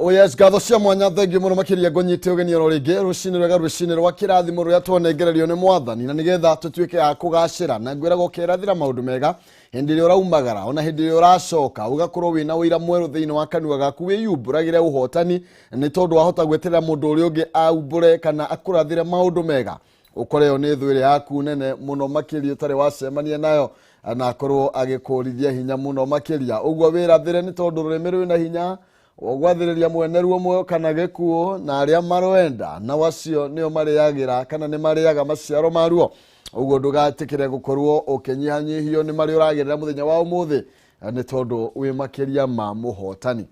Oh yes, ngatho cia mwanya, thengiũ mũno makĩria. Ngũnyite ũgeni oro rĩngĩ rũcinĩ rwega, rũcinĩ rwa kĩrathimo rũrĩa twanengererio nĩ Mwathani na nĩgetha tũtuĩke a kũgacĩra. Na ngwĩraga ũkerathĩra maũndũ mega hĩndĩ ĩrĩa ũraumagara, ona hĩndĩ ĩrĩa ũracoka, ũgakorwo wĩna ũira mwerũ thĩinĩ wa kanua gaku, wĩyumbũragĩre ũhotani, nĩ tondũ wahota gweterera mũndũ ũrĩa ũngĩ aumbũre kana akũrathĩre maũndũ mega, ũkore ĩyo nĩ thũ ĩrĩa yaku nene mũno makĩria ũtarĩ wacemania nayo, na akorwo agĩkũrithia hinya mũno makĩria. Ũguo wĩrathĩre, nĩ tondũ rũrĩmĩ rwĩna hinya gwathĩrĩria mwene ruo muoyo kana gĩkuũ, na arĩa marwenda nao acio nĩo marĩagĩra kana nĩ marĩaga maciaro maruo. Ũguo ndũgatĩkĩre gũkorwo ũkĩnyihanyihio nĩ marĩa ũragerera mũthenya wa ũmũthĩ, nĩ tondũ wĩ makĩria ma mũhotani.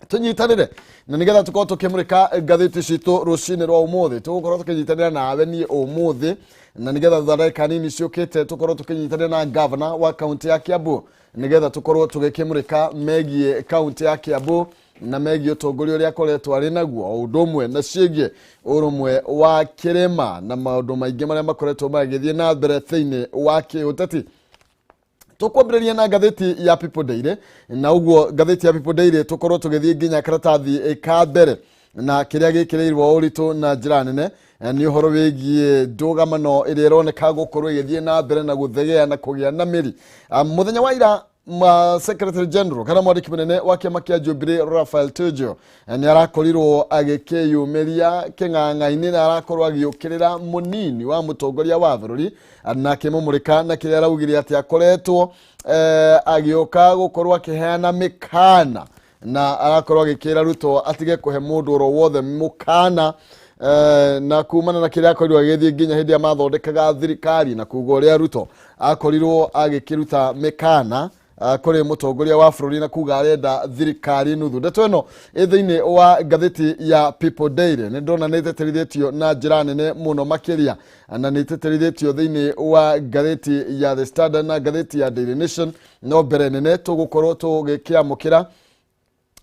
Tũnyitanĩre na nĩgetha tũkorwo tũkĩmũrĩka ngathĩti citũ rũcinĩ rwa ũmũthĩ. Tũgũkorwo tũkĩnyitanĩra nawe niĩ ũmũthĩ, na nĩgetha thutha ndagĩka nini ciũkĩte tũkorwo tũkĩnyitanĩra na gavana wa kaunti ya Kiambu, nĩgetha tũkorwo tũgĩkĩmũrĩka megiĩ kaunti ya Kiambu na megiĩ ũtongoria ũrĩa akoretwo arĩ naguo, o ũndũ ũmwe na ciĩgiĩ ũrũmwe wa kĩrĩma na maũndũ maingĩ marĩa makoretwo magĩthiĩ na mbere thĩinĩ wa kĩũteti. Tũkwambĩrĩria na ngathĩti ya People Daily, na ũguo ngathĩti ya People Daily tũkorwo tũgĩthiĩ nginya karatathi ka mbere, na kĩrĩa gĩkĩrĩirwo ũritũ na njĩra nene nĩ ũhoro wĩgiĩ ndũgamano ĩrĩa ĩroneka gũkorwo ĩgĩthiĩ na mbere na gũthegea na kũgĩa na mĩri. Mũthenya wa ira ma Secretary General kana mwandĩki mũnene wa kĩama kĩa Jubilee Raphael Tuju nĩ arakorirwo agĩkĩyumĩria kĩng'ang'a-inĩ na arakorwo agĩũkĩrĩra mũnini wa mũtongoria wa bũrũri, na akĩmũmũrĩka na kĩrĩa araugire atĩ akoretwo agĩũka gũkorwo akĩheana mĩkana, na arakorwo agĩkĩra Ruto atige kũhe mũndũ oro wothe mũkana na kumana na kĩrĩa akorirwo agĩthiĩ nginya hĩndĩ ĩrĩa mathondekaga thirikari, na kuga ũrĩa Ruto akorirwo agĩkĩruta mĩkana kũrĩ mũtongoria wa bũrũri na kuga arenda thirikari nuthu. Ndeto ĩno ĩ thĩinĩ wa ngathĩti ya People Daily. Nĩ ndona nĩ ĩtĩtĩrithĩtio na njĩra nene mũno makĩria, na nĩ ĩtĩtĩrithĩtio thĩinĩ wa ngathĩti ya The Standard na ngathĩti ya Daily Nation. No mbere nene tũgũkorwo tũgĩkĩamũkĩra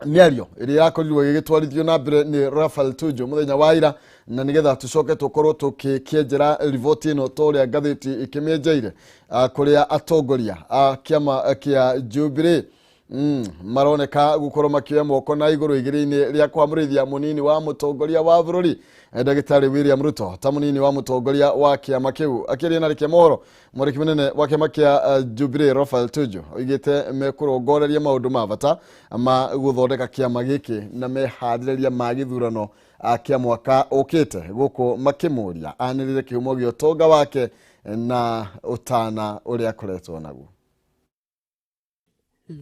mĩario ĩrĩa ĩrakorirwo ĩgĩtwarithio na mbere nĩ Raphael Tuju mũthenya wa ira, na nĩgetha tũcoke tũkorwo tũkĩenjera riboti ĩno ta ũrĩa ngathĩti ĩkĩmĩenjeire, kũrĩa atongoria a kĩama kĩa Jubilee maroneka gũkorwo makĩoya moko na igũrũ igĩrĩ-inĩ rĩa kwamũrithia mũnini wa mũtongoria wa bũrũri ndagĩtarĩ William Ruto ta mũnini wa mũtongoria wa kĩama kĩu. Akĩaria na rĩkia mohoro, mwandĩki mũnene wa kĩama kĩa Jubilee Raphael Tuju oigĩte mekũrongoreria maũndũ ma bata ma gũthondeka kĩama gĩkĩ na meharĩrĩria ma gĩthurano kĩa mwaka ũkĩte, gũkũ makĩmũria anĩrĩre kĩhumo gĩa ũtonga wake na ũtana ũrĩa akoretwo naguo.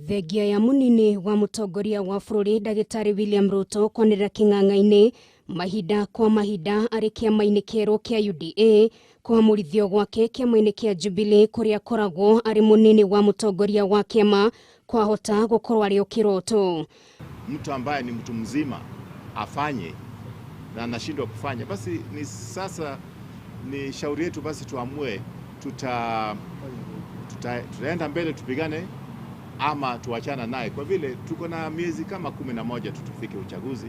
Thengia ya mũnini wa mũtongoria wa bũrũri ndagĩtarĩ William Ruto kwanĩrĩra kĩng'ang'a-inĩ mahinda kwa mahinda arĩ kĩama-inĩ kĩerũ kĩa UDA, kũhamũrithio gwake kĩama-inĩ kĩa Jubilee kũrĩa akoragwo arĩ mũnini wa mũtongoria wa kĩama kwahota gũkorwo arĩ o kĩroto. Mtu ambaye ni mtu mzima afanye na anashindwa kufanya, basi ni sasa ni shauri yetu, basi tuamue tutaenda mbele tupigane ama tuachana naye, kwa vile tuko na miezi kama 11 tu tufike uchaguzi.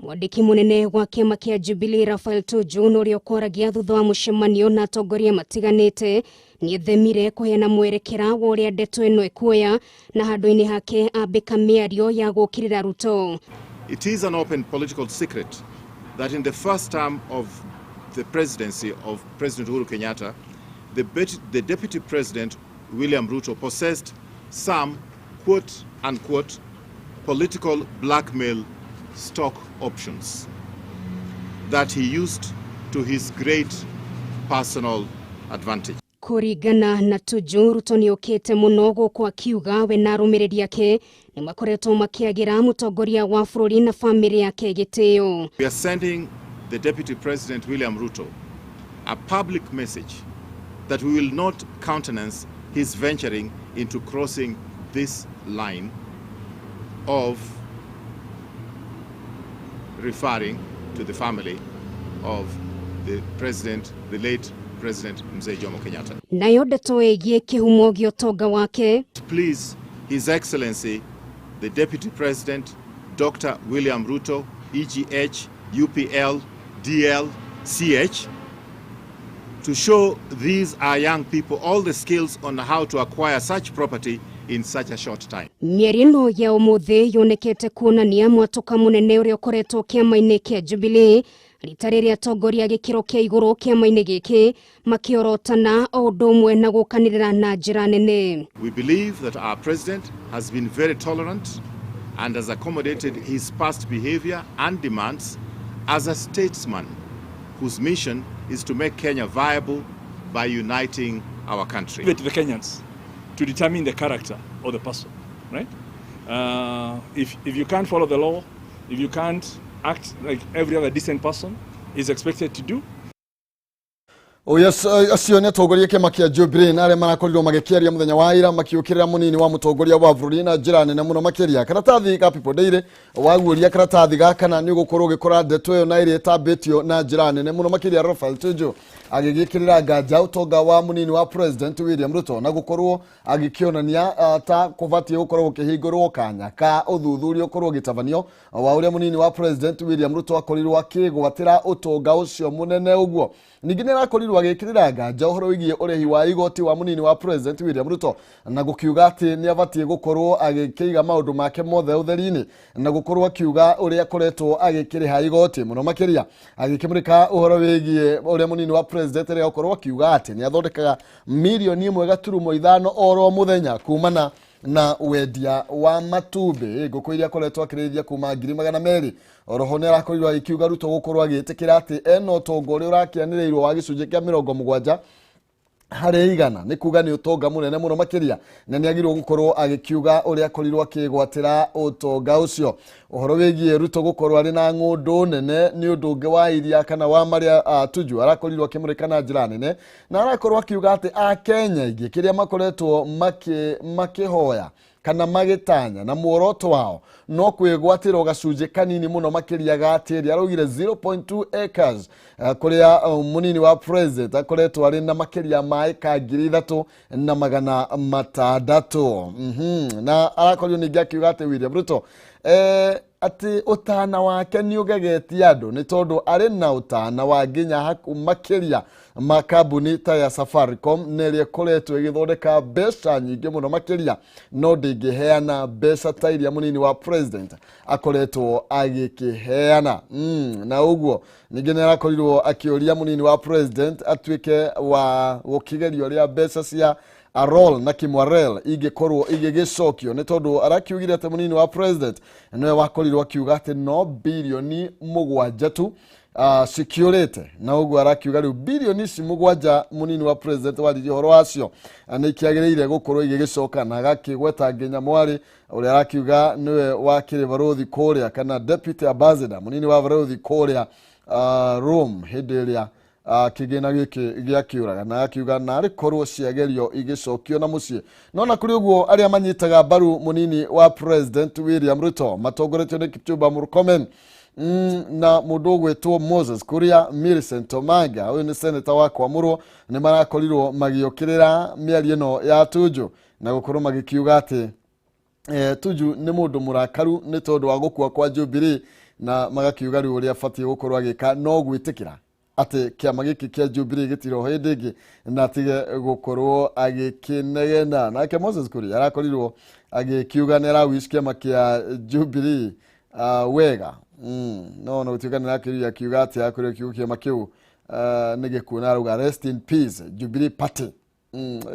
Mwandĩki mũnene wa kĩama kĩa Jubilee Raphael Tuju na ũrĩa ũkwaragia thutha wa mũcemanio na atongoria matiganĩte nĩethemire kũheana mwerekera wa ũrĩa ndeto ĩno ĩkuoya, na handũ-inĩ hake ambĩka mĩario ya gũũkĩrĩra Ruto. It is an open political secret that in the first term of the presidency of President Uhuru Kenyatta, the deputy president William Ruto possessed some quote unquote political blackmail stock options that he used to his great personal advantage. Kũringana na Tuju, Ruto nĩokĩte mũno gũkũ akiuga we na arũmĩrĩri ake nĩ makoretwo makĩagĩra mũtongoria wa bũrũri na bamĩrĩ yake gĩtĩo. We are sending the Deputy President William Ruto a public message that we will not countenance his venturing into crossing this line of referring to the family of the president, the late President Mzee Jomo Kenyatta. Nayo ndeto ĩgiĩ kĩhumo gĩa ũtonga wake. Please, His Excellency, the Deputy President, Dr. William Ruto, EGH, UPL, DL, CH, to show these our young people all the skills on how to acquire such property in such a short time. Mĩario ĩno ya ũmũthĩ yonekete kuonania mwatũka mũnene ũrĩa ũkoretwo kĩama-inĩ kĩa Jubilee rita rĩrĩa atongoria gĩkĩro kĩa igũrũ kĩama-inĩ gĩkĩ makĩorotana o ũndũ ũmwe na gũkanĩrĩra na njĩra nene. We believe that our president has been very tolerant and has accommodated his past behavior and demands as a statesman whose mission is to make Kenya viable by uniting our country. Leave it to the Kenyans to determine the character of the person, right? If you can't follow the law, if you can't act like every other decent person is expected to do. Oh yes, acio nĩ atongoria kĩama kĩa Jubilee na arĩa marakorirwo magĩkĩaria mũthenya wa ira makĩũkĩrĩra mũnini wa mũtongoria wa bũrũri na njĩra nene mũno makĩria. Karatathi ga People Daily waguũria karatathi gaka na nĩ ũgũkorwo ũgĩkora ndeto ĩyo na ĩrĩa ĩtambĩtio na njĩra nene mũno makĩria. Raphael Tuju agĩgĩkĩrĩra nganja ũtonga wa mũnini wa President William Ruto na gũkorwo agĩkĩonania ta kũbatiĩ gũkorwo gũkĩhingũrwo kanya ka ũthuthuria ũkorwo ũgĩtabanio wa ũrĩa mũnini wa President William Ruto akorirwo akĩgwatĩra ũtonga ũcio mũnene ũguo. Ningĩ nĩ arakorirwo agĩkĩrĩra nganja ũhoro wĩgiĩ ũrĩhi wa igoti wa mũnini wa President William Ruto na gũkiuga atĩ nĩ abatiĩ gũkorwo agĩkĩiga maũndũ make mothe ũtheri-inĩ na gũkorwo akiuga ũrĩa akoretwo agĩkĩrĩha igoti mũno makĩria, agĩkĩmũrĩka ũhoro wĩgiĩ ũrĩa mũnini wa President rĩa gũkorwo akiuga atĩ nĩ athondekaga 1.5 milioni oro mũthenya kumana na wendia wa matumbĩ, ngũkũ iria akoretwo akĩrĩithia kuma 200,000. Oroho nĩ arakorirwo agĩkiuga Ruto gũkorwo agĩtĩkĩra atĩ ena ũtonga ũrĩa ũrakĩanĩrĩirwo wa 70% nĩ kuga nĩ ũtonga mũnene mũno makĩria, na nĩ agĩrĩirwo gũkorwo agĩkiuga ũrĩa akorirwo akĩgwatĩra ũtonga ũcio. Ũhoro wĩgiĩ Ruto gũkorwo arĩ na ng'ũndũ nene nĩ ũndũ ũngĩ wa iria kana wa marĩa Tuju arakorirwo akĩmũrĩka na njĩra nene, na arakorwo akiuga atĩ Akenya aingĩ kĩrĩa makoretwo makĩhoya kana magĩtanya na muoroto wao no kwĩgwatĩrwo gacunjĩ kanini mũno makĩria ga tĩri. Araugire 0.2 acres kũrĩa mũnini wa President akoretwo arĩ na makĩria ma ĩka 3,600. Na arakorirwo ningĩ akiuga atĩ William Ruto atĩ ũtana wake nĩ ũgegetie andũ nĩ tondũ arĩ na ũtana wa nginya makĩria ma kambuni ta ya Safaricom na ĩrĩa ĩkoretwo ĩgĩthondeka mbeca nyingĩ mũno makĩria, no ndĩngĩheana mbeca ta iria mũnini wa President akoretwo agĩkĩheana. Na ũguo ningĩ nĩ arakorirwo akĩũria mũnini wa President atuĩke wa gũkĩgeria ũrĩa mbeca cia Arol na Kimwarel ingĩkorwo igĩgĩcokio, nĩ tondũ arakiugire atĩ mũnini wa President nĩwe wakorirwo akiuga atĩ no 7 bilioni tu cikiũrĩte, na ũguo arakiuga rĩu 7 bilioni ici mũnini wa President waririe ũhoro wacio nĩ ikĩagĩrĩire gũkorwo igĩgĩcoka, na agakĩgweta nginya mwarĩ ũrĩa arakiuga nĩwe wakĩrĩ barũthi kũrĩa kana deputy ambassador mũnini wa barũthi kũrĩa Rome hĩndĩ ĩrĩa kĩgĩna gĩkĩ gĩakĩũraga, na akiuga narĩ korwo ciagerio igĩcokio na mũciĩ. No na kũrĩ ũguo, arĩa manyitaga mbaru mũnini wa President William Ruto matongoretio nĩ Kipchumba Murkomen na mũndũ ũgwĩtwo Moses Kuria, Millicent Omanga, ũyũ nĩ seneta wa Kwamũrwo, nĩ marakorirwo magĩũkĩrĩra mĩario ĩno ya Tuju na gũkorwo magĩkiuga atĩ Tuju nĩ mũndũ mũrakaru nĩ tondũ wa gũkua kwa Jubilee, na magakiuga rĩu ũrĩa abatiĩ gũkorwo agĩka no gwĩtĩkĩra atĩ kĩama gĩkĩ kĩa Jubilee gĩtirĩ hĩndĩ ĩngĩ na atige gũkorwo agĩkĩnegena. Nake Moses Kuria arakorirwo agĩkiuga nĩ arawish kĩama kĩa Jubilee wega, no gũtuĩka nĩ arakĩrire akiuga atĩ akorirwo kiugo kĩama kĩu nĩ gĩkuũ, na arauga rest in peace Jubilee Party,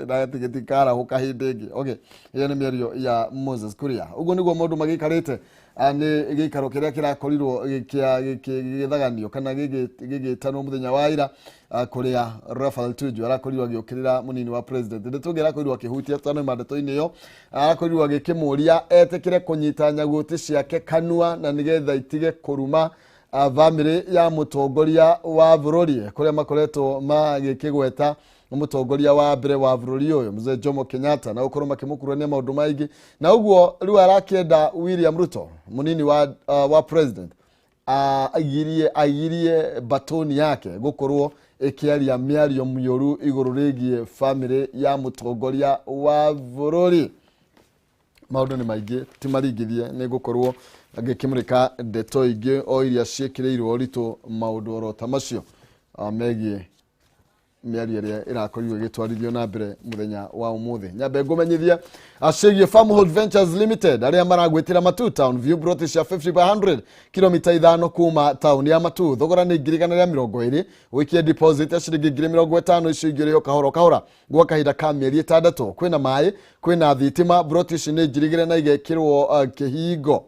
na gĩtikarahũka hĩndĩ ĩngĩ. Okay, ĩyo nĩ mĩario ya Moses Kuria. Ũguo nĩguo maũndũ magĩikarĩte. Nĩ gĩikaro kĩrĩa kĩrakorirwo gĩgĩthaganio kana gĩgĩtanwo mũthenya wa ira, kũrĩa Raphael Tuju arakorirwo agĩũkĩrĩra mũnini wa President. Ndeto ĩngĩ arakorirwo akĩhutia tano ndeto-inĩ ĩyo, arakorirwo agĩkĩmũria etĩkĩre kũnyita nyaguti ciake kanua na nĩgetha itige kũruma bamĩrĩ ya mũtongoria wa bũrũri, kũrĩa makoretwo magĩkĩgweta mũtongoria wa mbere wa bũrũri ũyũ Mzee Jomo Kenyatta na gũkorwo makĩmũkuruhania maũndũ maingĩ, na ũguo rĩu arakĩenda William Ruto mũnini wa President agirie batoni yake gũkorwo ĩkĩaria mĩario mĩũru igũrũ rĩgiĩ bamĩrĩ ya mũtongoria wa bũrũri. Maũndũ nĩ maingĩ, ti maringithie, nĩ gũkorwo ngĩkĩmũrĩka ndeto ingĩ o iria ciĩkĩrĩirwo ũritũ maũndũ oro ta macio megiĩ Mĩario ĩrĩa ĩrakorirwo ĩgĩtwarithio na mbere mũthenya wa ũmũthĩ, nyambe ngũmenyithie ciĩgiĩ Farmhold Ventures Limited, arĩa maragwĩtĩra Matu Town View, broti cia 50 by 100, kilomita 5 kuma taũni ya Matu. Thogora nĩ 120,000. Ũikie deposit ya ciringi 50,000, icio ingĩ ũrĩho kahora kahora gwa kahinda ka mĩeri 6. Kwĩna maĩ, kwĩna thitima. Broti ici nĩ njirigĩre na igekĩrwo kĩhingo.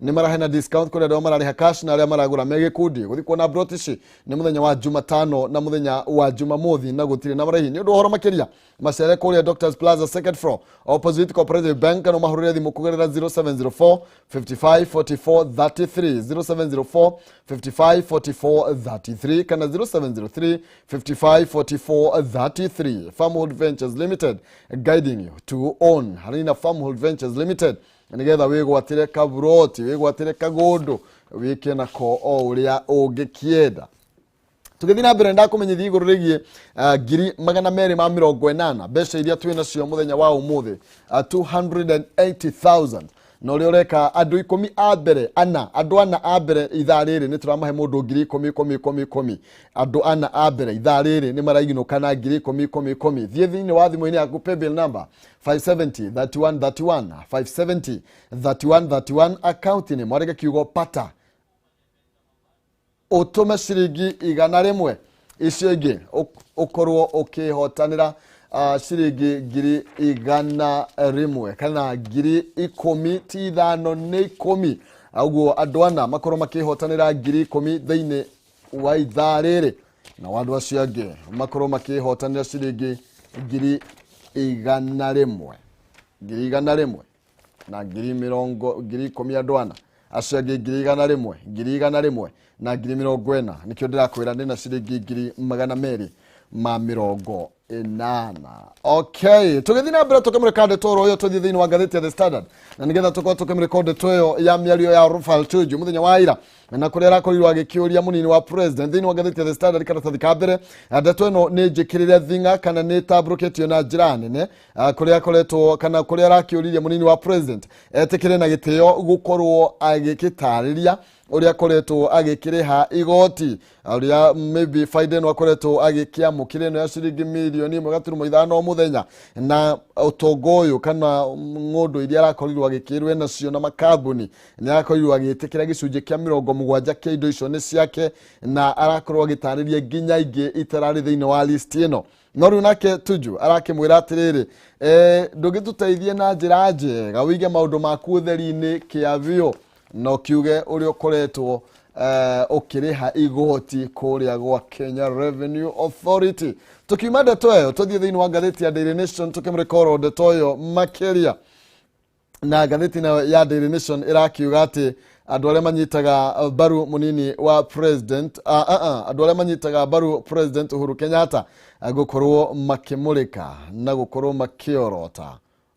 Nĩ marahena discount kũrĩ arĩa mararĩha cash na arĩa maragũra me gĩkundi. Gũthiĩ kuona broti ici nĩ mũthenya wa Jumatano na mũthenya wa Jumamothi, na gũtirĩ na marĩhi. Nĩ ũndũ wa ũhoro makĩria, macere kũrĩa Doctors Plaza, second floor, opposite Cooperative Bank, kana mahũrĩre thimũ kũgerera 0704 55 44 33, 0704 55 44 33 kana 0703 55 44 33. Farmhold Ventures Limited, guiding you to own. Harĩ na Farmhold Ventures Limited nĩgetha wĩgwatĩre kaburoti, wĩgwatĩre kagũndũ, wĩke nako o ũrĩa ũngĩkĩenda. Tũgĩthiĩ na mbere, ndakũmenyithia igũrũ rĩgiĩ 280,000, mbeca iria twĩ nacio mũthenya wa ũmũthĩ, 280,000. Na ũrĩa ũreka, andũ 10 a mbere, ana, andũ ana a mbere ithaa rĩrĩ nĩ tũramahe mũndũ ngiri ikũmi ikũmi ikũmi ikũmi. Andũ ana a mbere ithaa rĩrĩ nĩ maraiginũka na ngiri ikũmi ikũmi ikũmi. Thiĩ thĩinĩ wa thimũ-inĩ yaku, paybill number 570 31 31, 570 31 31, akaunti-inĩ mwarĩke kiugo "pata", ũtũme ciringi 100. Icio ingĩ ũkorwo ũkĩhotanĩra ciringi 100,000 kana 10,000, ti ithano, nĩ 10. Ũguo andũ ana makorwo makĩhotanĩra 10,000 thĩinĩ wa ithaa rĩrĩ, na andũ acio angĩ makorwo makĩhotanĩra ciringi 100,000, 100,000 na ngiri mĩrongo, 10,000 andũ ana acio angĩ, 100,000, 100,000 na 40,000. Nĩkĩo ndĩrakwĩra ndĩna ciringi 280,000. Okay, tũgĩthiĩ na mbere tũkĩmũrĩka ndeto oro ĩyo, tũthiĩ thĩinĩ wa ngathĩti ya The Standard, na nĩgetha tũkorwo tũkĩmũrĩka ndeto ĩyo ya mĩario ya Raphael Tuju mũthenya wa ira, na kũrĩa arakorirwo agĩkĩũria mũnini wa president. Thĩinĩ wa ngathĩti ya The Standard, karatathi ka mbere, ndeto ĩno nĩ njĩkĩrĩre thing'a kana nĩ tambũrũkĩtio na njĩra nene, kũrĩa akoretwo kana kũrĩa arakĩũririe mũnini wa president etĩkĩre na gĩtĩo gũkorwo agĩkĩtarĩria ũrĩa akoretwo agĩkĩrĩha igoti, ũrĩa maybe faida ĩno akoretwo agĩkĩamũkĩra, ĩno ya ciringi mirioni 1.5 o mũthenya, na ũtonga ũyũ kana ng'ũndũ iria arakorirwo agĩkĩrwo nacio na makambuni. Nĩ arakorirwo agĩtĩkĩra gĩcunjĩ kĩa 70 kĩa indo icio nĩ ciake, na arakorwo agĩtarĩria nginya ingĩ itararĩ thĩinĩ wa list ĩno. No rĩu nake Tuju arakĩmwĩra atĩrĩrĩ, ndũngĩtũteithie na njĩra njega wĩige maũndũ maku ũtheri-inĩ kĩa biũ na ũkiuge ũrĩa ũkoretwo ũkĩrĩha igoti kũrĩa gwa Kenya Revenue Authority. Tukiuma ndeto ĩyo, tũthiĩ thĩinĩ wa ngathĩti ya Daily Nation tũkĩmũrĩka ndeto ĩyo makĩria. Na ngathĩti nayo ya Daily Nation ĩrakiuga atĩ andũ arĩa manyitaga mbaru mũnini wa president, andũ arĩa manyitaga mbaru President Uhuru Kenyatta gũkorwo makĩmũrĩka na gũkorwo makĩorota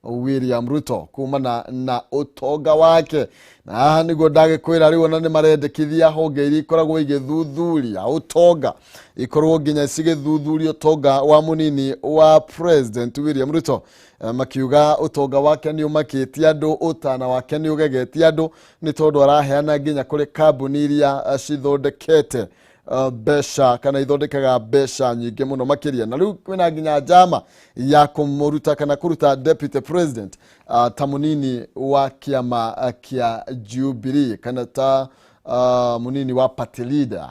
William Ruto kumana na ũtonga wake. Na haha nĩguo ndagĩkwĩra rĩu ona nĩ marendekithia honge iria ikoragwo igĩthuthuria ũtonga ikorwo nginya cigĩthuthuria ũtonga wa mũnini wa President William Ruto. Makiuga ũtonga wake nĩ ũmakĩtie andũ, ũtana wake nĩ ũgegetie andũ, nĩ tondũ araheana nginya kũrĩ kambuni iria cithondekete mbeca kana ithondekaga mbeca nyingĩ mũno makĩria. Na rĩu kwĩna nginya njama ya kũmũruta kana kũruta deputy president ta mũnini wa kĩama kĩa Jubilee kana ta mũnini wa party leader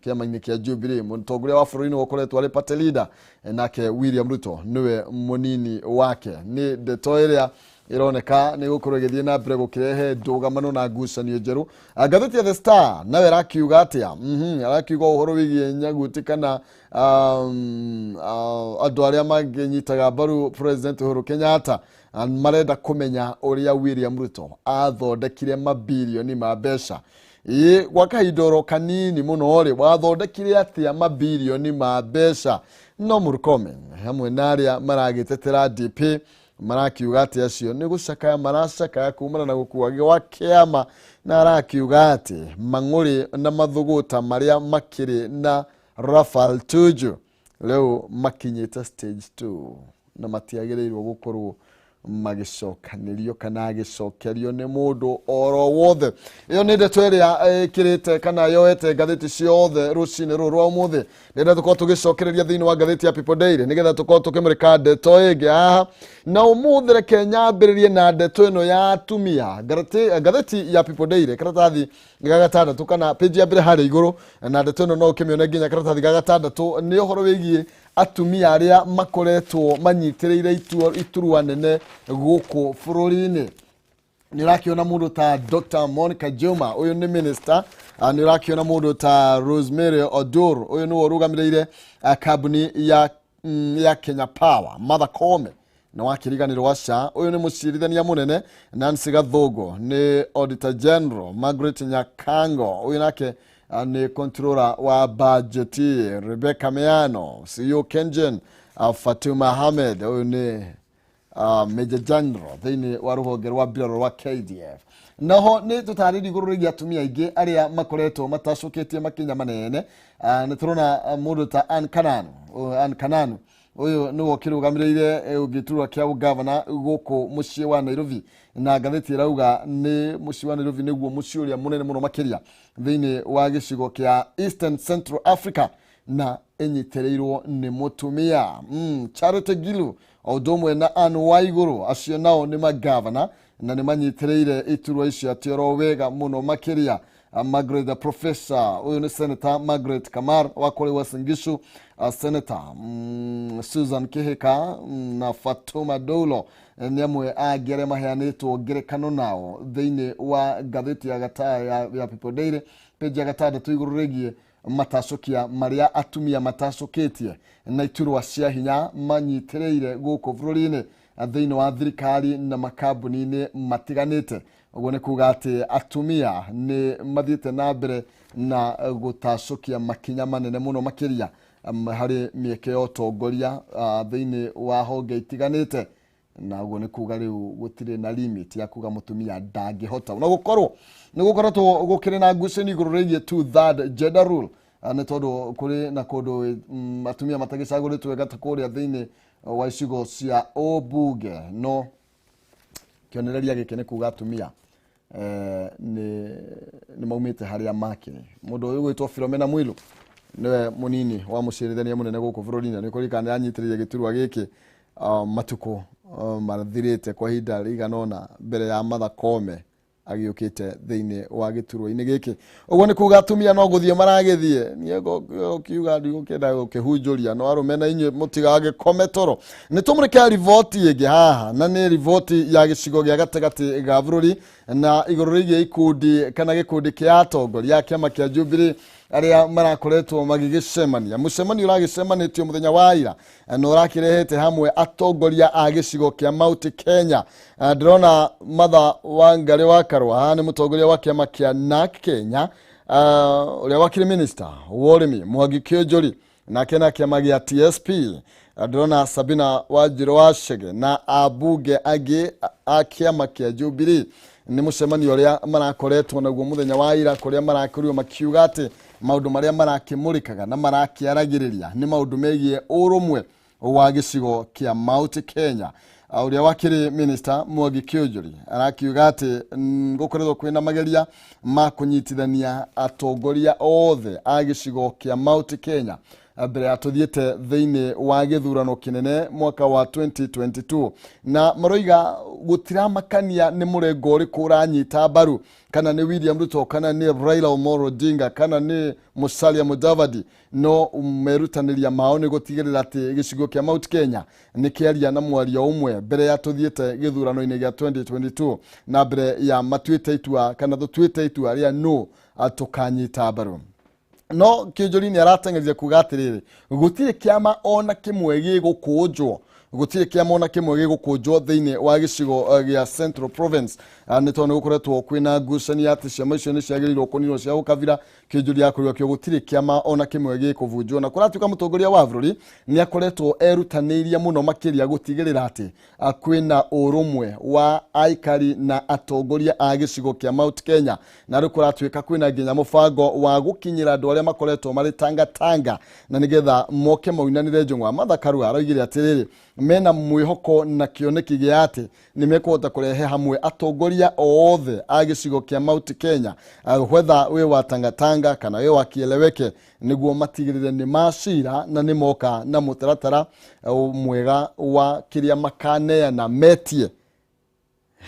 kĩama-inĩ kĩa Jubilee. Mũtongoria wa bũrũri nĩwe ũkoretwo arĩ party leader, nake William Ruto nĩwe mũnini wake. Nĩ ndeto ĩrĩa ĩroneka nĩ gũkorwo ĩgĩthiĩ na mbere gũkĩrehe ndũgamano na ngucanio njerũ. Ngathĩti ya The Star nayo ĩrakiuga atĩa? Arakiuga ũhoro wĩgiĩ nyaguti kana andũ arĩa mangĩnyitaga mbaru President Uhuru Kenyatta marenda kũmenya ũrĩa William Ruto athondekire mabirioni ma mbeca. Ĩ gwa kahinda oro kanini mũno rĩ, wathondekire atĩa mabirioni ma mbeca? No Murkomen hamwe na arĩa maragĩtetera DP marakiuga atĩ acio nĩ gũcakaya maracakaya kumana na gũkua gwa kĩama, na arakiuga atĩ mang'ũrĩ na mathũgũta marĩa makĩrĩ na Raphael Tuju rĩu makinyĩte stage 2 na matiagĩrĩirwo gũkorwo magĩcokanĩrio kana agĩcokerio nĩ mũndũ oro wothe. Ĩyo nĩ ndeto ĩrĩa ĩkĩrĩte kana yoete ngathĩti ciothe rũcinĩ rũrũ rwa ũmũthĩ. Nĩenda tũkorwo tũgĩcokereria thĩinĩ wa ngathĩti ya People Daily nĩgetha tũkorwo tũkĩmũrĩka ndeto ĩngĩ haha. Na ũmũthĩ reke nyambĩrĩrie na ndeto ĩno ya atumia. Ngathĩti ya People Daily karatathi ga gatandatũ kana page ya mbere harĩa igũrũ, na ndeto ĩno no ũkĩmĩone nginya karatathi ga gatandatũ, nĩ ũhoro wĩgiĩ atumia arĩa makoretwo manyitĩrĩire iturwa nene gũkũ bũrũri-inĩ. Nĩ ũrakĩona mũndũ ta Dr. Monica Juma, ũyũ nĩ minister. Nĩ ũrakĩona mũndũ ta Rosemary Odur, ũyũ nĩwe ũrũgamĩrĩire kambuni ya Kenya Power. Martha Koome nĩ wakĩriganĩrwo aca, ũyũ nĩ mũcirithania mũnene. Nancy Gathũngũ nĩ Auditor General. Margaret Nyakango ũyũ nake nĩ controller wa budget. Rebecca Meano, CEO Kengen. Fatuma Ahmed ũyũ nĩ Major General thĩinĩ wa rũhonge rwa mbirarũ rwa KDF. Naho nĩ tũtarĩrie igũrũ rĩgiĩ atumia aingĩ arĩa makoretwo matacũkĩtie makinya manene. Nĩ tũrona mũndũ ta Ann Kananu. Ann Kananu ũyũ nĩwe ũkĩrũgamĩrĩire gĩturwa kĩa ũgavana gũkũ mũciĩ wa Nairobi, na ngathĩti ĩrauga nĩ mũciĩ wa Nairobi nĩguo mũciĩ ũrĩa mũnene mũno makĩria thĩinĩ wa gĩcigo kĩa Eastern Central Africa na ĩnyitĩrĩirwo nĩ mũtumia. Charity Ngilu o ũndũ ũmwe na Anne Waigũrũ, acio nao nĩ magavana na nĩ manyitĩrĩire iturwa icio atĩ oro wega mũno makĩria. Margaret the Professor, ũyũ nĩ Senator Margaret Kamar wa kũrĩa Uasin Gishu, Senator Susan Kihika na Fatuma Doulo nĩ amwe angĩ arĩa maheanĩtwo ngerekano nao thĩinĩ wa ngathĩti ya People Daily page ya gatandatũ igũrũ rĩgiĩ matacũkia marĩa atumia matacũkĩtie na iturwa cia hinya manyitĩrĩire gũkũ bũrũri-inĩ thĩinĩ wa thirikari na makambuni-inĩ matiganĩte. Ũguo nĩ kuga atĩ atumia nĩ mathiĩte na mbere na gũtacũkia makinya manene mũno makĩria harĩ mĩeke ya ũtongoria thĩinĩ wa honge itiganĩte, na ũguo nĩ kuga rĩu gũtirĩ na limit ya kuga mũtumia ndangĩhota. Na gũkorwo nĩ gũkoretwo gũkĩrĩ na ngucanio igũrũ rĩgiĩ two third gender rule, nĩ tondũ kũrĩ na kũndũ atumia matagĩcagũrĩtwo wega ta kũrĩa thĩinĩ wa icigo cia ũmbunge, no kĩonereria gĩkĩ nĩ kuga atumia nĩ maumĩte harĩa makĩrĩ. Mũndũ ũyũ gwĩtwo Philomena Mwilu nĩwe mũnini wa mũcirithania mũnene gũkũ bũrũri-inĩ, nĩ kũririkana nĩ anyitĩrĩire gĩturwa gĩkĩ matukũ mathirĩte kwa ihinda rĩigana ũna mbere ya Martha Koome agĩũkĩte thĩinĩ wa gĩturwa-inĩ gĩkĩ. Ũguo nĩ kuga atumia no gũthiĩ maragĩthiĩ, niĩ ngũkiuga ndigũkĩenda gũkĩhunjũria, no arũme na inyuĩ mũtigagĩkome toro. Nĩ tũmũrĩke riboti ĩngĩ haha, na nĩ riboti ya gĩcigo gĩa gatagatĩ ga bũrũri na igũrũ rĩgiĩ ikundi kana gĩkundi kĩa atongoria a kĩama kĩa Jubilee arĩa marakoretwo magĩgĩcemania. Mũcemanio ũragĩcemanĩtio mũthenya wa ira na ũrakĩrehete hamwe atongoria a gĩcigo kĩa Mount Kenya. Ndĩrona Martha Wangari wa Karua haha nĩ mũtongoria wa kĩama kĩa NARC Kenya, ũrĩa wakĩrĩ minister wa ũrĩmi Mwangi Kĩũnjũri, nake na kĩama gĩa TSP. Ndĩrona Sabina Wanjirũ wa Chege na ambunge angĩ a kĩama kĩa Jubilee. Nĩ mũcemanio ũrĩa marakoretwo naguo mũthenya wa ira, kũrĩa marakorirwo makiuga atĩ maũndũ marĩa marakĩmũrĩkaga na marakĩaragĩrĩria nĩ maũndũ megiĩ ũrũmwe wa gĩcigo kĩa Mount Kenya. Ũrĩa wakĩrĩ minister Mwangi Kĩũnjũri arakiuga atĩ gũkoretwo kwĩna mageria ma kũnyitithania atongoria othe a gĩcigo kĩa Mount Kenya mbere ya tũthiĩte thĩinĩ wa gĩthurano kĩnene mwaka wa 2022, na maroiga gũtiramakania nĩ mũrengo ũrĩkũ ũranyita mbaru, kana nĩ William Ruto kana nĩ Raila Amolo Odinga kana nĩ Musalia Mudavadi, no merutanĩria mao nĩ gũtigĩrĩra atĩ gĩcigo kĩa Mount Kenya nĩ kĩaria na mwario ũmwe mbere ya tũthiĩte gĩthurano-inĩ gĩa 2022, na mbere ya matuĩte itua kana tũtuĩte itua rĩa no tũkanyita mbaru. No Kĩũnjũri nĩ arateng'erire kuga atĩrĩrĩ, gũtirĩ kĩama ona kĩmwe gĩgũkũnjwo, gũtirĩ kĩama ona kĩmwe gĩgũkũnjwo thĩinĩ wa gĩcigo gĩa Central Province, nĩ tondũ nĩ gũkoretwo kwĩna ngucanio atĩ ciama icio nĩ ciagĩrĩirwo kũninwo cia ũkabira. Kĩũnjũri akorirwo akĩuga gũtirĩ kĩama ona kĩmwe gĩkũbunjwo, na kũratuĩka mũtongoria wa bũrũri nĩ akoretwo erutanĩirie mũno makĩria gũtigĩrĩra atĩ kwĩna ũrũmwe wa aikari na atongoria a gĩcigo kĩa Mount Kenya, na rĩu kũratuĩka kwĩna nginya mũbango wa gũkinyĩra andũ arĩa makoretwo marĩ tangatanga na nĩgetha moke maunanĩre njũng'wa. Martha Karua aroigire atĩrĩrĩ, Mena mwĩhoko na kĩoneki gĩa atĩ nĩ mekũhota kũrehe hamwe atongoria othe a gĩcigo kĩa Mount Kenya, whether wĩ wa Tangatanga kana wĩ wa Kieleweke, nĩguo matigĩrĩre nĩ macira na nĩ moka na mũtaratara mwega wa kĩrĩa makaneana metie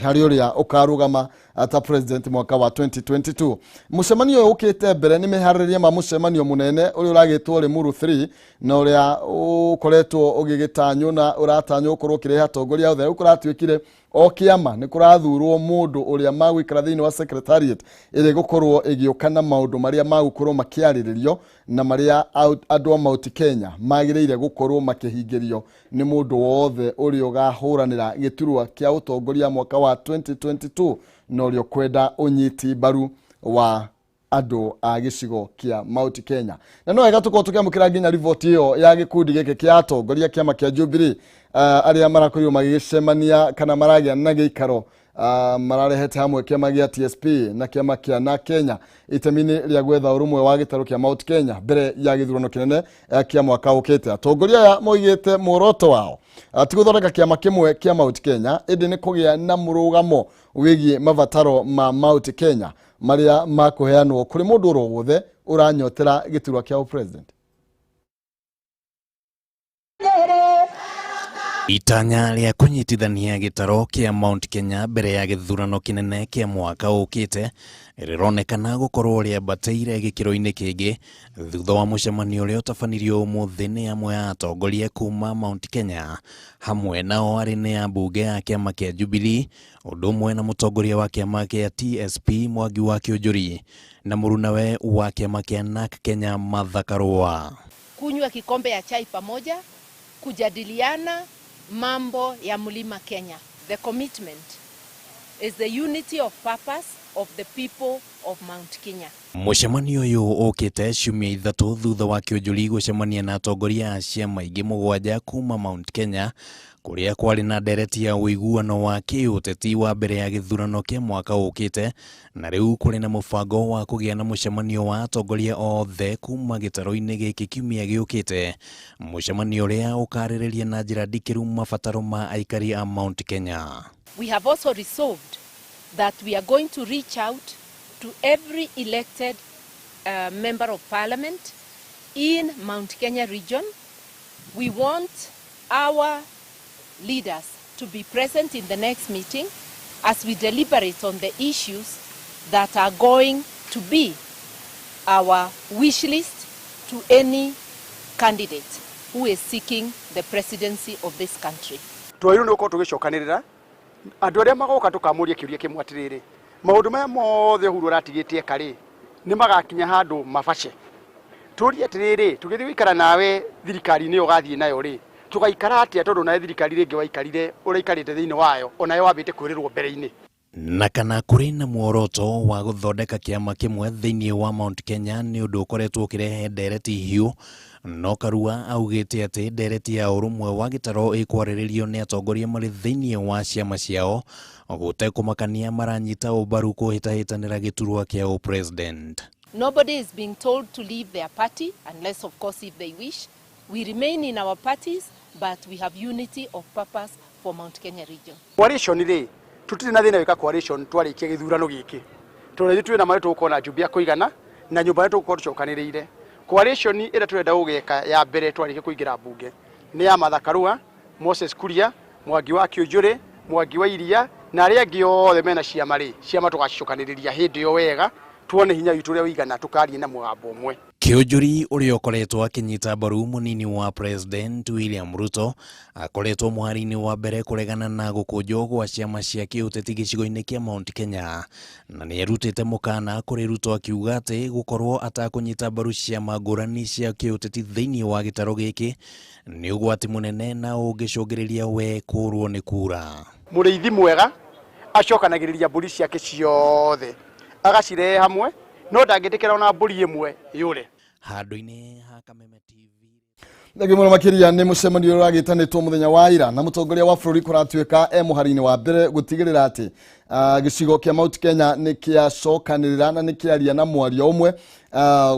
harĩ ũrĩa ũkarũgama ta president mwaka wa 2022. Mũcemanio ũyũ ũkĩte mbere nĩ meharĩrĩria ma mũcemanio mũnene ũrĩa ũragĩtwo Limuru 3 na ũrĩa ũkoretwo ũgĩgĩtanywo na ũratanywo gũkorwo ũkĩrehe atongoria othe. Rĩu kũratuĩkire o kĩama nĩ kũrathurwo mũndũ ũrĩa magũikara thĩinĩ wa secretariat ĩrĩa ĩgũkorwo ĩgĩũka na maũndũ marĩa magũkorwo makĩarĩrĩrio na marĩa andũ a Mount Kenya magĩrĩire gũkorwo makĩhingĩrio nĩ mũndũ wothe ũrĩa ũgahũranĩra gĩturwa kĩa ũtongoria mwaka wa 2022 na ũrĩa ũkwenda ũnyiti mbaru wa andũ a gĩcigo kĩa Mount Kenya. Na no wega tũkorwo tũkĩamũkĩra nginya riboti ĩyo ya gĩkundi gĩkĩ kĩa atongoria kĩama kĩa Jubilee, arĩa marakorirwo magĩgĩcemania kana maragĩa na gĩikaro, mararehete hamwe kĩama gĩa TSP na kĩama kĩa na Kenya itemi-inĩ rĩa gwetha ũrũmwe wa gĩtarũ kĩa Mount Kenya mbere ya gĩthurano kĩnene kĩa mwaka ũkĩte. Atongoria aya moigĩte muoroto wao ti gũthondeka kĩama kĩmwe kĩa Mount Kenya, ĩndĩ nĩ kũgĩa na mũrũgamo wĩgiĩ mabataro ma Mount Kenya marĩa makũheanwo kũrĩ mũndũ oro wothe ũranyotera gĩturwa kĩa president. Itanya rĩa kũnyitithania gĩtaro kĩa Mount Kenya mbere ya gĩthurano kĩnene kĩa mwaka ũkĩte rĩronekana gũkorwo rĩambatĩire gĩkĩro-inĩ kĩngĩ thutha wa mũcemanio ũrĩa ũtabanirio ũmũthĩ nĩ amwe a atongoria kuma Mount Kenya, hamwe nao arĩ nĩ ambunge a kĩama kĩa Jubilee, ũndũ ũmwe na mũtongoria wa kĩama kĩa TSP Mwangi wa Kĩũnjũri na mũrunawe wa kĩama kĩa NARC Kenya Martha Karua. Kunywa kikombe ya chai pamoja, kujadiliana mambo ya Mlima Kenya. The commitment is the unity of purpose of the people of Mount Kenya. Mũcemanio ũyũ ũkĩte ciumia 3 thutha wa Kĩũnjũri gũcemania na atongoria a ciama ingĩ 7 kuma Mount Kenya, kũrĩa kwarĩ na ndereti ya ũiguano wa kĩũteti wa mbere ya gĩthurano kĩa mwaka ũkĩte, na rĩu kũrĩ na mũbango wa kũgĩa na mũcemanio wa atongoria othe kuma gĩtaro-inĩ gĩkĩ kiumia gĩũkĩte, mũcemanio ũrĩa ũkarĩrĩria na njĩra ndikĩru mabataro ma aikari a Mount Kenya. We have also resolved that we are going to reach out to every elected member of parliament in Mount Kenya region. We want our leaders to be present in the next meeting as we deliberate on the issues that are going to be our wish list to any candidate who is seeking the presidency of this country. Twagĩrĩirwo nĩ gũkorwo tũgĩcokanĩrĩra andũ arĩa magoka tũkamũria kĩũria kĩmwe atĩrĩrĩ, maũndũ maya mothe Uhuru aratigĩtie eka-rĩ, nĩ magakinya handũ mabace. Tũrie atĩrĩrĩ, tũgĩthiĩ gũikara nawe thirikari-inĩ ĩyo ũgathiĩ nayo rĩ, tũgaikara atĩa tondũ nawe thirikari rĩngĩ waikarire ũraikarĩte thĩinĩ wayo onayo wambĩte kwĩrĩrwo mbere-inĩ. Na kana kũrĩ na muoroto wa gũthondeka kĩama kĩmwe thĩinĩ wa Mount Kenya nĩ ũndũ ũkoretwo ũkĩrehe ndereti hiũ, no Karua augĩte atĩ ndereti ya ũrũmwe wa gĩtaro ĩkwarĩrĩrio nĩ atongoria marĩ thĩinĩ wa ciama ciao gũtekũmakania maranyita ũmbaru kũhĩtahĩtanĩra gĩturwa kĩa ũpresident. Nobody is being told to leave their party unless of course if they wish. We remain in our parties, but we have unity of purpose for Mount Kenya region. Coalition rĩ, tũtirĩ na thĩna wĩka coalition twarĩkia gĩthurano gĩkĩ, tondũ ithuĩ twĩna marĩa tũgũkorwo na njumbe ya kũigana na nyũmba ĩrĩa tũgũkorwo tũcokanĩrĩire. Coalition ĩrĩa tũrenda gũgeka ya mbere twarĩkia kũingĩra mbunge nĩ ya Martha Karua, Moses Kuria, Mwangi wa Kĩũnjũrĩ, Mwangi wa Iria na arĩa angĩ othe mena ciama rĩ, ciama tũgacicokanĩrĩria hĩndĩ ĩyo wega tuone hinya witũ ũrĩa ũigana tũkarie na mũgambo ũmwe. Kĩũnjũri ũrĩa ũkoretwo akĩnyita mbaru mũnini wa President William Ruto akoretwo mũhari-inĩ wa mbere kũregana na gũkũnjwo gwa ciama cia kĩũteti gĩcigo-inĩ kĩa Mount Kenya, na nĩ erutĩte mũkana kũrĩ Ruto akiuga atĩ gũkorwo atakũnyita mbaru ciama ngũrani cia kĩũteti thĩinĩ wa gĩtaro gĩkĩ nĩ ũgwati mũnene na ũngĩcũngĩrĩria we kũũrwo nĩ kura. Mũrĩithi mwega acokanagĩrĩria mbũri ciake ciothe agacirehe hamwe, no ndangĩtĩkĩra ona mbũri ĩmwe yũre. Handũ-inĩ ha Kameme TV. Thengiũ mũno makĩria. Nĩ mũcemanio ũrĩa ũragĩtanĩtwo mũthenya wa ira na mũtongoria wa bũrũri kũratuĩka e mũhari-inĩ wa mbere gũtigĩrĩra atĩ gĩcigo kĩa Mount Kenya nĩ kĩacokanĩrĩra na nĩ kĩaria na mwario ũmwe,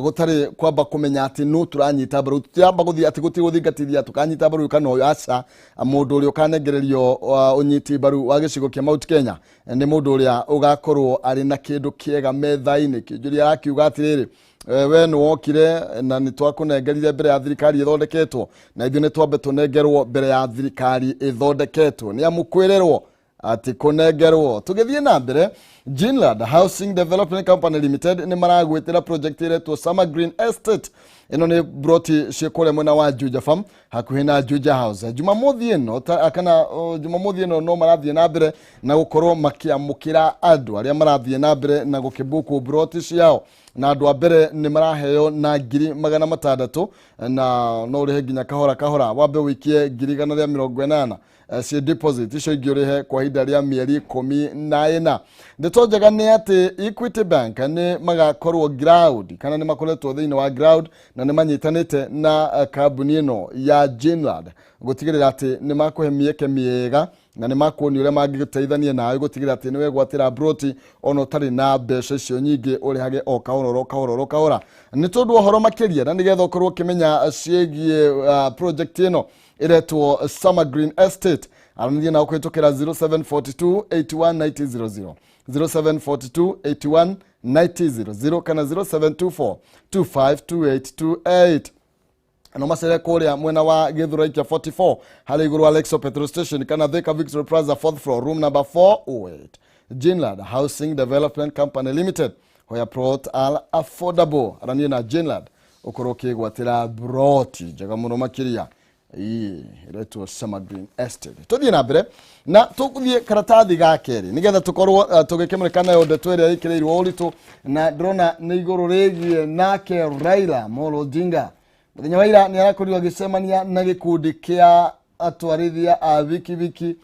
gũtarĩ kwamba kũmenya atĩ nũ tũranyita mbaru. Tũtiramba gũthiĩ atĩ gũtirĩ gũthingatithia tũkanyita mbaru ũyũ kana ũyũ, aca. Mũndũ ũrĩa ũkanengererio ũnyiti mbaru wa gĩcigo kĩa Mount Kenya nĩ mũndũ ũrĩa ũgakorwo arĩ na kĩndũ kĩega metha-inĩ. Kĩnjũria arakiuga atĩrĩrĩ, we nĩ wokire na nĩ twakũnengerire mbere ya thirikari ĩthondeketwo, na ithuĩ nĩ twambe tũnengerwo mbere ya thirikari ĩthondeketwo, nĩ amu kwĩrĩrwo atĩ kũnengerwo. Tũgĩthiĩ na mbere, Ginland Housing Development Company Limited nĩ maragwĩtĩra project ĩretwo Summer Green Estate. Ĩno nĩ broti ciĩ kũrĩa mwena wa Juja Farm, hakuhĩ na Juja House. Jumamothi ĩno kana Jumamothi ĩno no marathiĩ na mbere na gũkorwo makĩamũkĩra andũ arĩa marathiĩ na mbere na gũkĩbuku broti ciao, na andũ a mbere nĩ maraheo na 600,000, na no ũrĩhe nginya kahora kahora, wambe ũikie 180,000 ciĩ deposit, icio ingĩ ũrĩhe kwa ihinda rĩa mĩeri 14. Ndeto njega nĩ atĩ Equity Bank nĩ magakorwo ground, kana nĩ makoretwo thĩinĩ wa ground, na nĩ manyitanĩte na kambuni ĩno ya Ginland gũtigĩrĩra atĩ nĩ makũhe mĩeke mĩega na nĩ makuonia ũrĩa mangĩteithania nawe gũtigĩrĩra atĩ nĩ wegwatĩra broti ona ũtarĩ na mbeca icio nyingĩ, ũrĩhage o kahora o kahora o kahora. Nĩ tondũ wa ũhoro makĩria na nĩgetha ũkorwo ũkĩmenya ciĩgiĩ project ĩno ĩretwo Summer Green Estate, aranĩria nao kũhĩtũkĩra 0742 819000, 0742 81 9000 kana 0724 252828. No macere kũrĩa mwena wa Gĩthũrai kĩa 44, harĩa igũrũ wa Lexo petrol station, kana Thika Victory Plaza, fourth floor, room number 408. Ginland Housing Development Company Limited, where plot are affordable. Aranie na Ginland ũkorwo ũkĩgwatĩra broti njega mũno makĩria ĩĩ ĩretwo Summer Green Estate. Tũthiĩ na mbere na tũthiĩ karatathi ga kerĩ nĩgetha tũkorwo tũgĩkĩmũrĩka nayo ndeto ĩrĩa ĩkĩrĩirwo ũritũ, na ndĩrona nĩ igũrũ rĩgiĩ nake Raila Amolo Odinga. Mũthenya wa ira nĩ arakorirwo agĩcemania na gĩkundi kĩa atwarithia a bikibiki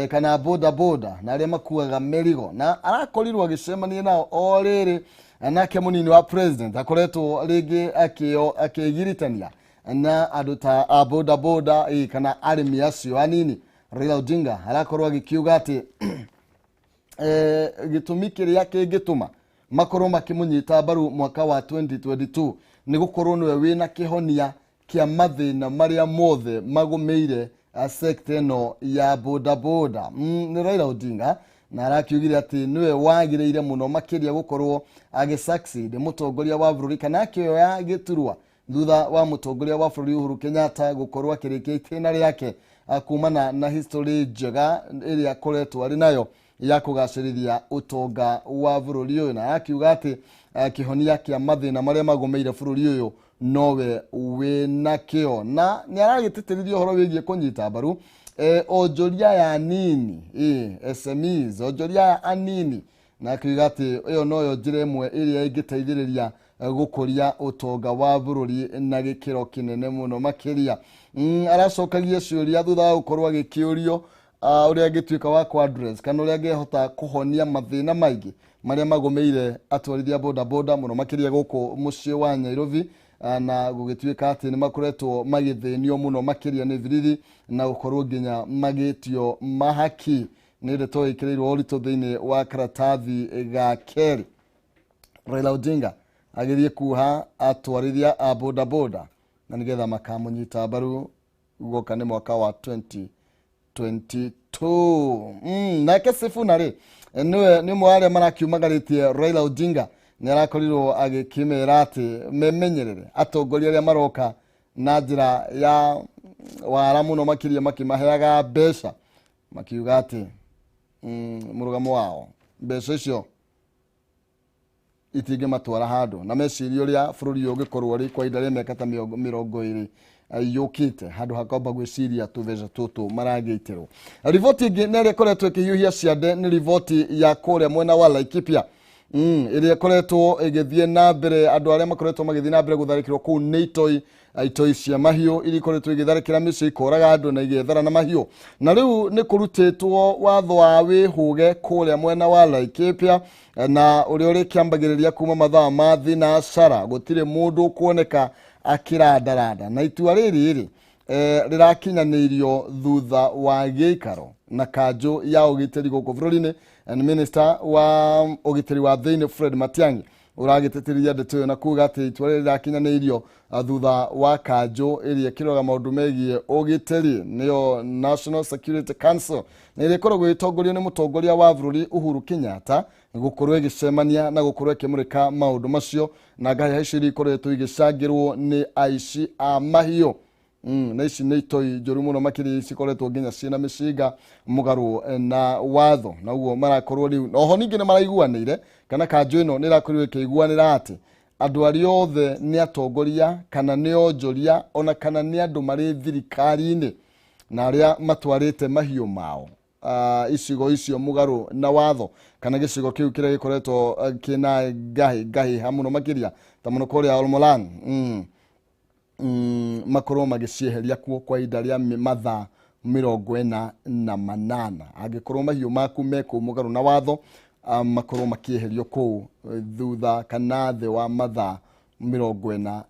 kana boda boda na arĩa makuaga mĩrigo, na arakorirwo agĩcemania nao o rĩrĩ nake mũnini wa president akoretwo rĩngĩ akĩgiritania na andũ ta a boda boda kana arĩmi acio anini. Raila Odinga arakorwo agĩkiuga atĩ gĩtũmi kĩrĩa kĩngĩtũma makorwo makĩmũnyita mbaru mwaka wa 2022 nĩ gũkorwo nĩwe wĩna kĩhonia kĩa mathĩna marĩa mothe magũmĩire sector ĩno ya bodaboda. Nĩ Raila Odinga na arakiugire atĩ nĩwe wagĩrĩire mũno makĩria gũkorwo agĩ succeed mũtongoria wa bũrũri, kana akĩoya gĩturwa thutha wa mũtongoria wa bũrũri Uhuru Kenyatta gũkorwo akĩrĩkia itĩna rĩake, kumana na history njega ĩrĩa akoretwo arĩ nayo ya kũgacĩrithia ũtonga wa bũrũri ũyũ, na akiuga atĩ kĩhonia kĩa mathĩna marĩa magũmĩire bũrũri ũyũ nowe wĩnakĩo. Na nĩ aragĩtĩtĩrithia ũhoro wĩgiĩ kũnyita mbaru onjoria ya nini, SMEs, onjoria ya anini, na akiuga atĩ ĩyo noyo njĩra ĩmwe ĩrĩa ĩngĩteithĩrĩria gũkũria ũtonga wa bũrũri na gĩkĩro kĩnene mũno makĩria. Aracokagia ciũria thutha wa gũkorwo agĩkĩũrio ũrĩa angĩtuĩka wa kũ address kana ũrĩa angĩhota kũhonia mathĩna maingĩ marĩa magũmĩire atwarithia bodaboda mũno makĩria gũkũ mũciĩ wa Nairobi, na gũgĩtuĩka atĩ nĩ makoretwo magĩthĩnio mũno makĩria nĩ birithi na gũkorwo nginya magĩtio mahaki. Nĩ ndeto ĩkĩrĩirwo ũritũ thĩinĩ wa karatathi ga kerĩ. Raila Odinga agĩthiĩ kuha atwarithia a bodaboda na nĩgetha makamũnyita mbaru guoka nĩ mwaka wa 2022. Nake Sifuna rĩ, nĩwe nĩ ũmwe wa arĩa marakiumagarĩtie Raila Odinga, nĩ arakorirwo agĩkĩmera atĩ memenyerere atongoria arĩa maroka na njĩra ya wara mũno makĩria makĩmaheaga mbeca, makiuga atĩ mũrũgamo wao mbeca icio itingĩmatwara handũ, na meciria ũrĩa bũrũri ũyũ ũngĩkorwo ũrĩ kwa ihinda rĩa mĩaka ta 20 yũkĩte, handũ ha kwamba gwĩciria tũbeca tũtũ maragĩitĩrwo. Riboti ĩngĩ nĩ ĩrĩa ĩkoretwo ĩkĩhiũhia ciande nĩ riboti ya kũrĩa mwena wa Laikipia, ĩrĩa ĩkoretwo ĩgĩthiĩ na mbere, andũ arĩa makoretwo magĩthiĩ na mbere gũtharĩkĩrwo kũu nĩ itoi, itoi cia mahiũ iria ikoretwo igĩtharĩkĩra mĩciĩ, ikoraga andũ na igĩethara na mahiũ. Na rĩu nĩ kũrutĩtwo watho wa wĩhũge kũrĩa mwena wa Laikipia, na ũrĩa ũrĩkĩambagĩrĩria kuma mathaa ma thinacara, gũtirĩ mũndũ ũkuoneka akĩrandaranda. Na itua rĩrĩ rĩ Rĩrakinyanĩirio thutha wa gĩikaro na kanjũ ya ũgitĩri gũkũ bũrũri-inĩ na minister wa ũgitĩri wa thĩinĩ Fred Matiang'i ũragĩtĩtĩrithia ndeto ĩyo na kuga atĩ itua rĩrĩ rĩrakinyanĩirio thutha wa kanjũ ĩrĩa ĩkĩroraga maũndũ megiĩ ũgitĩri, nĩyo National Security Council, na ĩrĩa ĩkoragwo ĩgĩtongorio nĩ mũtongoria wa bũrũri Uhuru Kenyatta, gũkorwo ĩgĩcemania na gũkorwo ĩkĩmũrĩka maũndũ macio na ngahĩha icio iria ikoretwo igĩcangĩrwo nĩ aici a mahiũ. Na ici nĩ itoi njũru mũno makĩria cikoretwo nginya ciĩna mĩcinga mũgarũ na watho, na ũguo marakorwo rĩu oho ningĩ nĩ maraiguanĩire kana kanjũ ĩno nĩ ĩrakorirwo ĩkĩiguanĩra atĩ andũ arĩa othe nĩ atongoria kana nĩ onjoria ona kana nĩ andũ marĩ thirikari-inĩ na arĩa matwarĩte mahiũ mao icigo icio mũgarũ na watho kana gĩcigo kĩu kĩrĩa gĩkoretwo kĩna ngahĩha mũno makĩria ta mũno kũrĩa Olmolan makorwo magĩcieheria kuo kwa ihinda rĩa mathaa 48. Angĩkorwo mahiũ maku me kũu mũgarũ na watho, makorwo makĩeherio kũu thutha kana thĩ wa mathaa 48.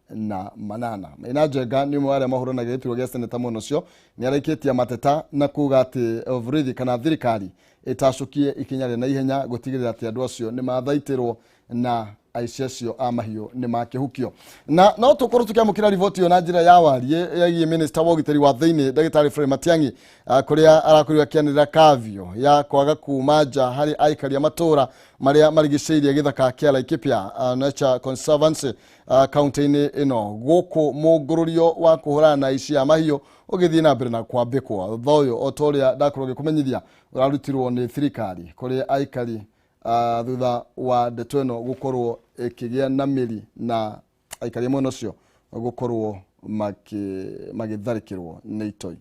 Maina Njenga nĩ ũmwe wa arĩa mahũranaga gĩturwa gĩa seneta mwena ũcio, nĩ araikĩtie mateta na kuga atĩ borithi kana thirikari ĩtacũkie ikinya rĩa naihenya gũtigĩrĩra atĩ andũ acio nĩ mathaitĩrwo na aici acio a mahiũ nĩ makĩhukio. Na no tũkorwo tũkĩamũkĩra riboti ĩyo na njĩra ya warie ĩgiĩ minister wa ũgitĩri wa thĩinĩ ndagĩtarĩ Fred Matiang'i, kũrĩa arakorirwo akĩanĩrĩra kavio ya kwaga kuma nja harĩ aikari a matũũra marĩa marigicĩirie gĩthaka kĩa Laikipia Nature Conservancy kaunti-inĩ ĩno, gũkũ mũngũrũrio wa kũhũrana na aici a mahiũ ũgĩthiĩ na mbere na kwambĩkwo. Thutha ũyũ o ta ũrĩa ndakorwo ngĩkũmenyithia ũrarutirwo nĩ thirikari kũrĩ aikari thutha wa ndeto ĩno gũkorwo ĩkĩgĩa na mĩri na aikari a mwena ũcio gũkorwo magĩtharĩkĩrwo nĩ itoi.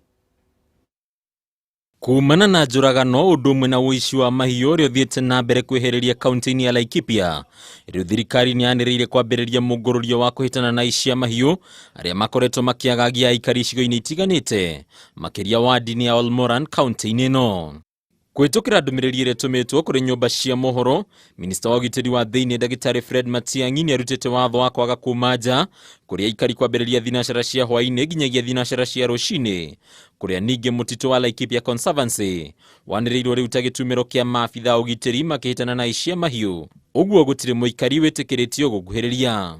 Kumana na njũragano ũndũ ũmwe na ũici wa mahiũ ũrĩa ũthiĩte na mbere kwĩhĩrĩria kaunti-inĩ ya Laikipia, rĩu thirikari nĩ yanĩrĩire kwambĩrĩria mũngũrũrio wa kũhĩtana na aici a mahiũ arĩa makoretwo makĩagagia aikari icigo-inĩ itiganĩte, makĩria wadi-inĩ ya Olmoran kaunti-inĩ ĩno. Kũhĩtũkĩra ndũmĩrĩri ĩrĩa ĩtũmĩtwo kũrĩ nyũmba cia mohoro, minista wa ũgitĩri wa thĩinĩ ndagĩtarĩ Fred Matiang'i nĩ arutĩte watho wa kwaga kuma nja kũrĩ aikari kwambĩrĩria thinacara cia hwaĩ-inĩ nginyagia thinacara cia rũcinĩ, kũrĩa ningĩ mũtitũ wa Laikipia Conservancy wanĩrĩirwo rĩu ta gĩtumĩro kĩa maabitha a ũgitĩri makĩhĩtana na aici a mahiũ, ũguo gũtirĩ mũikari wĩtĩkĩrĩtio gũkuhĩrĩria.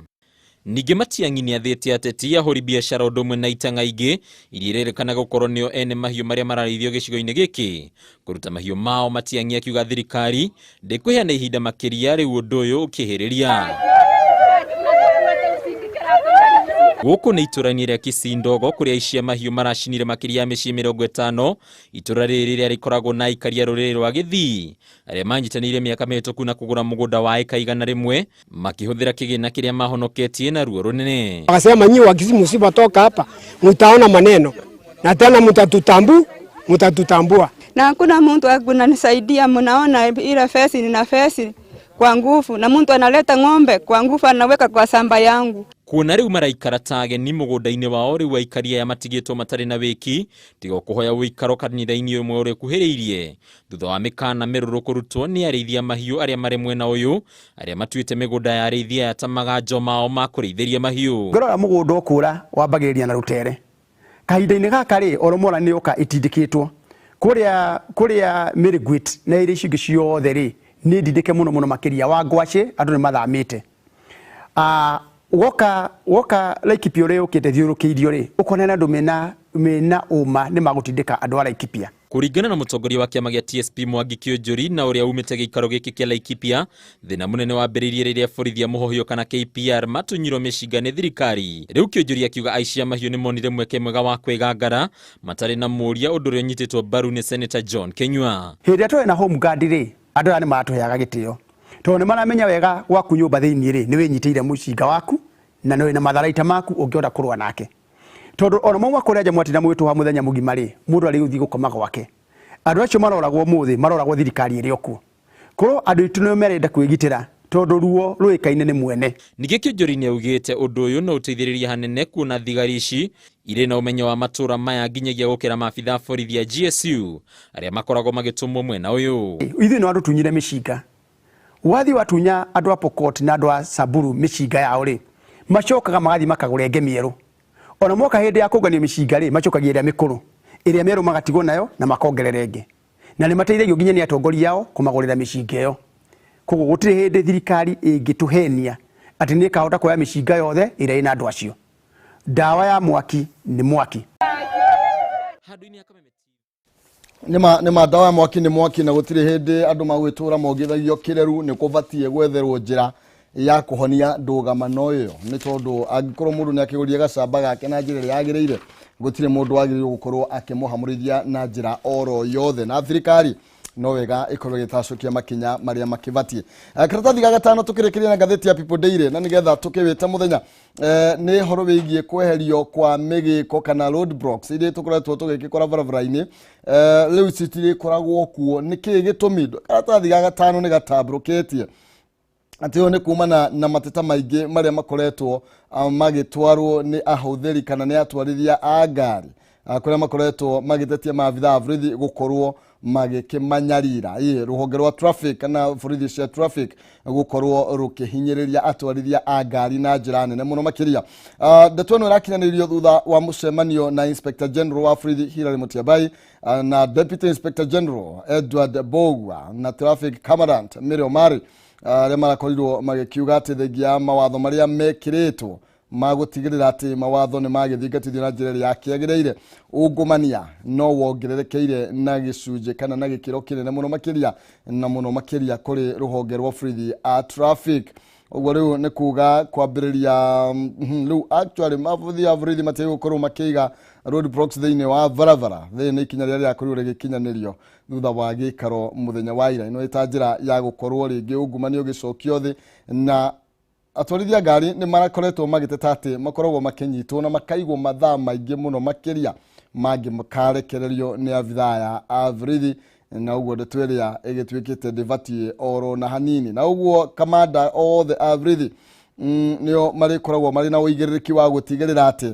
Ningĩ Matiang'i nĩ athĩte ateti ahũri biacara ũndũ ũmwe na itang'a ingĩ iria irerĩkana gũkorwo nĩo ene mahiũ marĩa mararĩithio gĩcigo-inĩ gĩkĩ kũruta mahiũ mao. Matiang'i akiuga thirikari ndĩkũheana ihinda makĩria rĩu ũndũ ũyũ ũkĩhĩrĩria. Gũkũ nĩ itũra-inĩ rĩa Kisindogo kũrĩa aici a mahiũ maracinire makĩria ya mĩciĩ 50. Itũra rĩrĩ rĩrĩa rĩkoragwo na aikari a rũrĩrĩ rwa Gĩthii arĩa manyitanĩire mĩaka mĩhĩtũku na kũgũra mũgũnda wa ĩka 100 makĩhũthĩra kĩgĩna kĩrĩa mahonoketie na ruo rũnene. Wakasema nyinyi wa Kisii msipotoka hapa mtaona maneno na tena mtatutambua. Na hakuna mtu akunanisaidia, mnaona ile fesi nina fesi kwa nguvu na mtu analeta ng'ombe kwa nguvu anaweka kwa samba yangu. Kuona rĩu maraikara ta ageni mũgũnda-inĩ wao, rĩu aikari aya matigĩtwo matarĩ na wĩki tiga kũhoya ũikaro kanitha-inĩ ũmwe ũrĩa ũkuhĩrĩirie thutha wa mĩkana mĩrũrũ kũrutwo nĩ arĩithia mahiũ arĩa marĩ mwena ũyũ arĩa matuĩte mĩgũnda ya arĩithia aya ta maganjo mao ma kũrĩithĩria mahiũ. Ngĩrora mũgũnda ũkũra wambagĩrĩria na rũtere. Kahinda-inĩ gaka rĩ Olmoran nĩ yoka ĩtindĩkĩtwo kũrĩa Mĩrĩgwit na iria icio ingĩ ciothe rĩ nĩ ndindĩke mũno mũno makĩria wa ngwacĩ andũ nĩ mathamĩte. Woka Laikipia ũrĩa ũkĩte thiũrũkĩirio rĩ ũkona andũ mena ũma nĩ magũtindĩka andũ a Laikipia. Kũringana na mũtongoria wa kĩama gĩa TSP Mwangi Kĩũnjũri na ũrĩa umĩte gĩikaro gĩkĩ kĩa Laikipia, thĩna mũnene wambĩrĩirie rĩrĩa borithi a mũhohio kana KPR matunyirwo mĩcinga nĩ thirikari. Rĩu Kĩũnjũri akiuga aici a mahiũ nĩ monire mweke mwega wa kwĩgangara matarĩ na mũũria, ũndũ ũrĩa ũnyitĩtwo mbaru nĩ Senator John Kenyua. Hĩndĩ ĩrĩa twarĩ na home guard rĩ andũ aya nĩ maratũheaga gĩtĩo tondũ nĩ maramenya wega gwaku nyũmba thĩinĩ rĩ nĩ wĩnyitĩire mũcinga waku na nĩ wĩna matharaita maku ũngĩhota kũrũa nake, tondũ ona mauma kũrĩa nja mwatinda mũgĩtũha mũthenya mũgima rĩ mũndũ arĩ gũthiĩ gũkoma gwake. Andũ acio maroragwo mũthĩ maroragwo thirikari ĩrĩ o kuo, korwo andũ aitũ nĩo marenda kwĩgitĩra tondũ ruo rũĩkaine nĩ mwene. Ningĩ Kĩũnjũri nĩ augĩte ũndũ ũyũ no ũteithĩrĩrie hanene kuona thigari ici irĩ na ũmenyo wa matũũra maya nginyagia gũkĩra maabitha a borithi a GSU arĩa makoragwo magĩtũmwo mwena ũyũ. Ithuĩ no andũ tunyire mĩcinga, wathiĩ watunya andũ a Pokot na andũ a Samburu mĩcinga yao rĩ macokaga magathiĩ makagũra ĩngĩ mĩerũ. Ona moka hĩndĩ ya kũngania mĩcinga rĩ, macokagia ĩrĩa mĩkũrũ, ĩrĩa mĩerũ magatigwo nayo na makongerera ĩngĩ. Na nĩ mateithagio nginya nĩ atongoria ao kũmagũrĩra mĩcinga ĩyo. Koguo gũtirĩ hĩndĩ thirikari ĩngĩtũhenia atĩ nĩ ĩkahota kuoya mĩcinga yothe ĩrĩa ĩna andũ acio. Ndawa ya mwaki nĩ mwaki. Nĩma ndawa ya mwaki nĩ mwaki, na gũtirĩ hĩndĩ andũ magwĩtũra mongithagio kĩreru. Nĩ kũbatiĩ gwetherwo njĩra ya kũhonia ndũgamano ĩyo, nĩ tondũ angĩkorwo mũndũ nĩ akĩgũria gacamba gake na njĩra ĩrĩa yagĩrĩire, gũtirĩ mũndũ wagĩrĩirwo gũkorwo akĩmũhamũrithia na njĩra oro yothe, na thirikari no wega ĩkorwo ĩgĩtacũkia makinya marĩa makĩbatiĩ. Karatathi ga gatano tũkĩrĩkĩria na ngathĩti ya People Daily, na nĩgetha tũkĩwĩte mũthenya, nĩ horo wĩgiĩ kweherio kwa mĩgĩko kana road blocks iria tũkoretwo tũgĩgĩkora barabara-inĩ. Rĩu citirĩkoragwo kuo, nĩkĩĩ gĩtũmi? Karatathi ga gatano nĩ gatambũrũkĩtie atĩ ũyũ nĩ kumana na mateta maingĩ marĩa makoretwo magĩtwarwo nĩ ahũthĩri kana nĩ atwarithia a ngari, kũrĩa makoretwo magĩtetia maabitha a borithi gũkorwo magĩkĩmanyarira. Ĩ rũhonge rwa traffic kana borithi cia traffic gũkorwo rũkĩhinyĩrĩria atwarithia a ngari na njĩra nene mũno makĩria. Ndeto ĩno ĩrakinyanĩirio thutha wa mũcemanio na Inspector General wa borithi Hilary Mutyambai, na Deputy Inspector General Edward Mbugua na Traffic Commandant Mary Omari, arĩa marakorirwo magĩkiuga atĩ thengia ya mawatho marĩa mekĩrĩtwo ma gũtigĩrĩra atĩ mawatho nĩ magĩthingatithio na njĩra ĩrĩa yakĩagĩrĩire, ungumania no wongererekeire na gĩcunjĩ kana na gĩkĩro kĩnene mũno makĩria, na mũno makĩria kũrĩ rũhonge rwa borithi a traffic. Ũguo rĩu nĩ kuga kwambĩrĩria rĩu actually maborithi a borithi matiagĩrĩirwo gũkorwo makĩiga road blocks thĩinĩ wa barabara. Rĩrĩ nĩ ikinya rĩrĩa rĩrakorirwo rĩgĩkinyanĩrio thutha wa gĩikaro mũthenya wa ira. Ĩno ĩta njĩra ya gũkorwo rĩngĩ ungumania ũgĩcokio thĩ, na atwarithia ngari nĩ marakoretwo magĩteta atĩ makoragwo makĩnyitwo na makaigwo mathaa maingĩ mũno makĩria mangĩ makarekererio nĩ abithaa aya a borithi, na ũguo ndeto ĩrĩa ĩgĩtuĩkĩte ndĩbatiĩ oro na hanini. Na ũguo kamanda othe a borithi nĩo marĩkoragwo marĩ na ũigĩrĩrĩki wa gũtigĩrĩra atĩ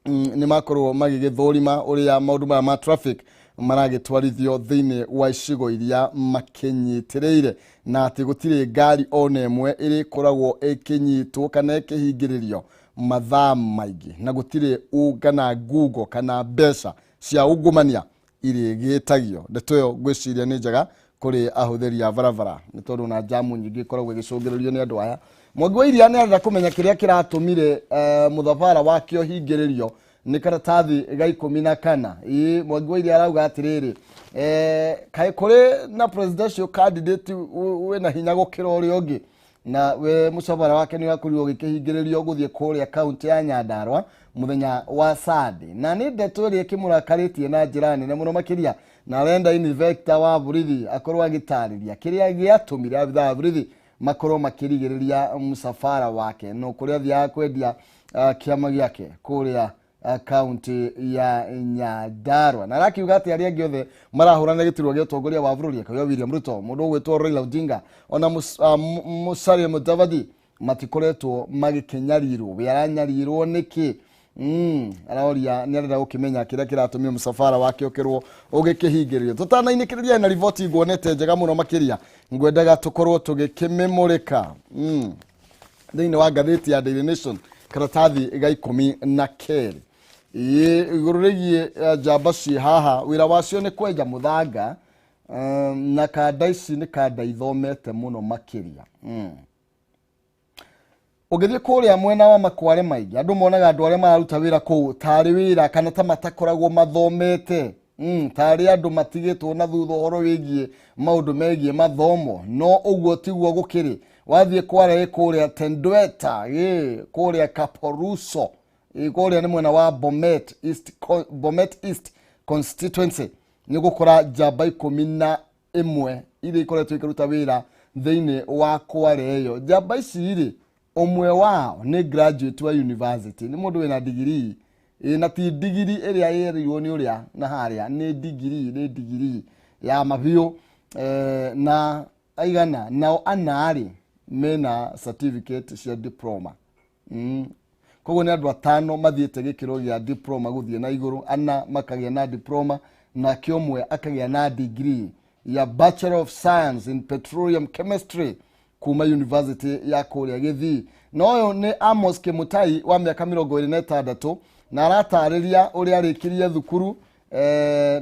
nĩ makorwo magĩgĩthũrima ũrĩa maũndũ maya ma traffic maragĩtwarithio thĩinĩ wa icigo iria makĩnyitĩrĩire, na atĩ gũtirĩ ngari ona ĩmwe ĩrĩkoragwo ĩkĩnyitwo kana ĩkĩhingĩrĩrio mathaa maingĩ, na gũtirĩ kana ngungo kana mbeca cia ungumania irĩgĩtagio. Ndeto ĩyo ngwĩciria nĩ njega kũrĩ ahũthĩri a barabara, nĩ tondũ na jamu nyingĩ ikoragwo ĩgĩcũngĩrĩrio nĩ andũ aya. Mwangi wa Iria nĩ arenda kũmenya kĩrĩa kĩratũmire mũthabara wake ũhingĩrĩrio, nĩ karatathi ga 14. Ĩĩ, Mwangi wa Iria arauga atĩrĩrĩ, kaĩ kũrĩ na presidential candidate wĩna hinya gũkĩra ũrĩa ũngĩ, na we mũcabara wake nĩ wakorirwo ũgĩkĩhingĩrĩrio gũthiĩ kũrĩa kaunti ya Nyandarua mũthenya wa Sunday, na nĩ ndeto ĩrĩa ĩkĩmũrakarĩtie na njĩra nene mũno makĩria, na arenda inspector wa borithi akorwo agĩtarĩria kĩrĩa gĩatũmire abithaa a borithi makorwo makĩrigĩrĩria mũcabara wake no kũrĩa athiaga kwendia kĩama gĩake kũrĩa kaunti ya Nyandarua. Na arakiuga atĩ arĩa angĩ othe marahũrana gĩturwa gĩa ũtongoria wa bũrũri, akauga William Ruto, mũndũ ũgwĩtwo Raila Odinga, ona Musalia Mudavadi matikoretwo magĩkĩnyarirwo. We aranyarirwo nĩkĩ? Aroria nĩ arenda gũkĩmenya kĩrĩa kĩratũmire mũcabara wake ũkĩrwo ũgĩkĩhingĩrĩrio. Tũtanainĩkĩrĩria na riboti nguonete njega mũno makĩria, ngwendaga tũkorwo tũgĩkĩmĩmũrĩka thĩinĩ wa ngathĩti ya Daily Nation karatathi ga 12. Ĩĩ, igũrũ rĩgiĩ njamba ciĩ haha, wĩra wacio nĩ kwenja mũthanga, na kanda ici nĩ kanda ithomete mũno makĩria. Ũngĩthiĩ kũrĩa mwena wa Makware maingĩ, andũ monaga andũ arĩa mararuta wĩra kũu tarĩ wĩra kana ta matakoragwo mathomete, tarĩ andũ matigĩtwo na thutha ũhoro wĩgiĩ maũndũ megiĩ mathomo, no ũguo tiguo gũkĩrĩ. Wathiĩ Kware kũrĩa Tendweta, kũrĩa Kaporuso, kũrĩa nĩ mwena wa Bomet East, Bomet East constituency, nĩ gũkora njamba 11 iria ikoretwo ikĩruta wĩra thĩinĩ wa Kware ĩyo. Njamba ici rĩ, ũmwe wao nĩ graduate wa university, nĩ mũndũ wĩna degree, na ti degree ĩrĩa ĩrĩirwo nĩ ũrĩa na harĩa, nĩ degree ya mabiũ, na aigana nao ana rĩ mena certificate cia diploma. Koguo nĩ andũ 5 mathiĩte gĩkĩro gĩa diploma gũthiĩ na igũrũ, ana makagĩa na diploma, nake ũmwe akagĩa na degree ya Bachelor of Science in Petroleum Chemistry kuma university ya kũrĩa Gĩthii. Na ũyũ nĩ Amos Kimutai wa mĩaka 26, na aratarĩria ũrĩa arĩkirie thukuru,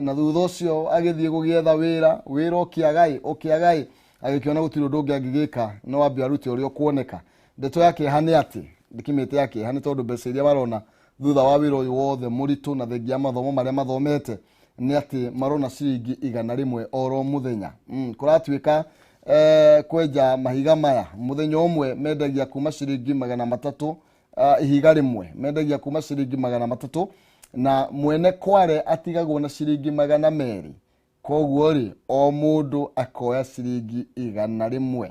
na thutha ũcio agĩthiĩ gũgĩetha wĩra, wĩra ũkĩagai ũkĩagai, agĩkĩona gũtirĩ ũndũ ũngĩ angĩgĩka no ambe arute ũrĩa ũkuoneka. Ndeto ya kĩeha nĩ atĩ ndĩkĩmĩte ya kĩeha nĩ tondũ mbeca iria marona thutha wa wĩra ũyũ wothe mũritũ na thengia ya mathomo marĩa mathomete nĩ atĩ marona ciringi 100 oro mũthenya. Kũratuĩka kwenja mahiga maya mũthenya ũmwe mendagia kuma ciringi 300, ihiga rĩmwe mendagia kuma ciringi 300, na mwene kware atigagwo na ciringi 200. Koguo rĩ, o mũndũ akoya ciringi 100.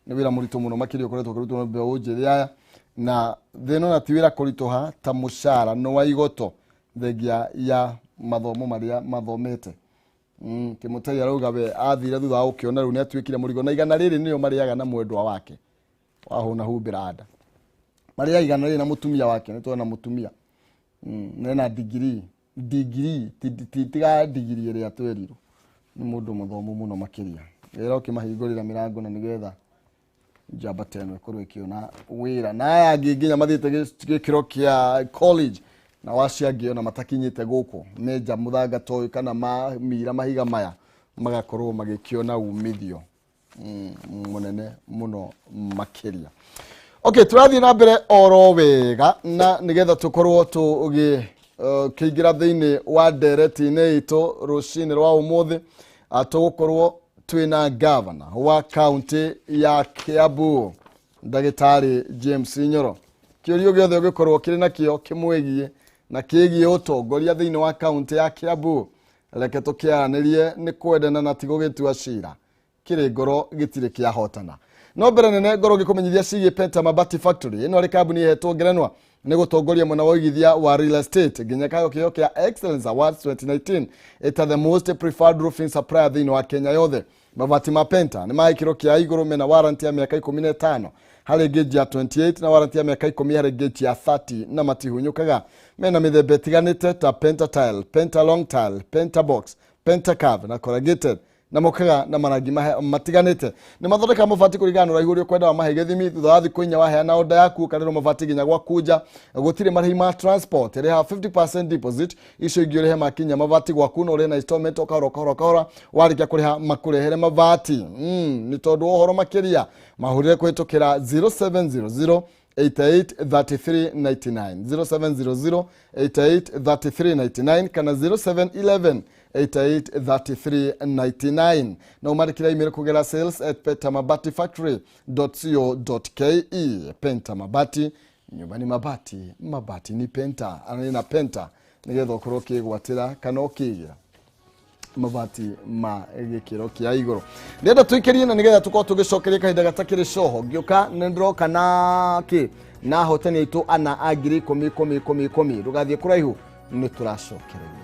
Nĩ wĩra mũritũ mũno makĩria ũkoretwo ũkĩrutwo nĩ mbeũ njĩthĩ aya, na thĩna ona ti wĩra kũritũha ta mũcara nĩ wa igoto thengia ya mathomo marĩa mathomete. Kimutai arauga we athire thutha wa gũkĩona rĩu nĩ atuĩkire mũrigo, na 100 nĩyo marĩaga na mwendwa wake wahũna humbĩra nda, marĩaga 100 na mũtumia wake, nĩ tuona mũtumia nena digiri digiri tiga digiri ĩrĩa twerirwo, nĩ mũndũ mũthomu mũno makĩria. Wĩra ũkĩmahingũrĩra mĩrango na nĩgetha njamba ta ĩno ĩkorwo ĩkĩona wĩra, na aya angĩ nginya mathiĩte gĩkĩro kĩa college na wacio angĩ ona matakinyĩte gũkũ menja mũthanga ta ũyũ kana mamira mahiga maya magakorwo magĩkĩona umithio mũnene mũno makĩria. Okay, tũrathiĩ na mbere oro wega na nĩgetha tũkorwo tũgĩkĩingĩra thĩinĩ wa ndereti-inĩ itũ rũcinĩ rwa ũmũthĩ. Tũgũkorwo twĩna gavana wa kaunti ya Kiambu ndagĩtarĩ James Nyoro. Kĩũria gĩothe ũngĩkorwo kĩrĩ nakĩo kĩmwĩgiĩ na kĩgiĩ ũtongoria thĩinĩ wa kaunti ya Kiambu, reke tũkĩaranĩrie, nĩ kwendana na ti gũgĩtua cira, kĩrĩ ngoro gĩtirĩ kĩahotana. No mbere nene ngoro ngĩkũmenyithia ciĩgiĩ Penta Mabati Factory. Ĩno arĩ kambuni ĩhetwo ngerenwa nĩ gũtongoria mwena wa ũigithia wa real estate nginya kago kĩheo kĩa Excellence Awards 2019 ĩta the most preferred roofing supplier thĩinĩ wa Kenya yothe. Mabati ma Penta nĩ ma gĩkĩro kĩa igũrũ, mena warranty ya mĩaka 15 harĩ gauge ya 28 na warranty ya mĩaka 10 harĩ gauge ya 30, na matihunyũkaga. Mena mĩthemba ĩtiganĩte ta Penta Tile, Penta Long Tile, Penta Box, Penta Curve na Corrugated, na mokaga na marangi matiganĩte. Nĩ mathondekaga mabati kũringana na ũraihu ũrĩa ũkwenda wa mahe gĩthimi. Thutha wa thikũ 4 waheana order yaku ũkarĩrwo mabati nginya gwaku nja, gũtirĩ marĩhi ma transport. Rĩha 50% deposit, icio ingĩ ũrĩhe makinya mabati gwaku, na ũrĩhe na installment o kahora kahora kahora, warĩkia kũrĩha makũrehere mabati. Nĩ tondũ wa ũhoro makĩria mahũrĩre kũhĩtũkĩra 0700 88 33 99, 0700 88 33 99 kana 0711 88 33 99, na ũmandĩkĩre email kũgera sales@pentamabatifactory.co.ke. Penta Mabati, nyũmba ni mabati, mabati ni Penta, anani na Penta, nĩgetha ũkorwo ũkĩgwatĩra kana ũkĩgĩra mabati ma gĩkĩro kĩa igũrũ. Ndĩrenda tũikĩrie na nĩgetha tũkorwo tũgĩcokeria kahinda gatakĩrĩ coho. Ngĩũka nĩ ndĩroka na kĩ na ahotani aitũ ana a 10,000 10,000 10,000 10,000. Ndũgathiĩ kũraihu, nĩ tũracokereria.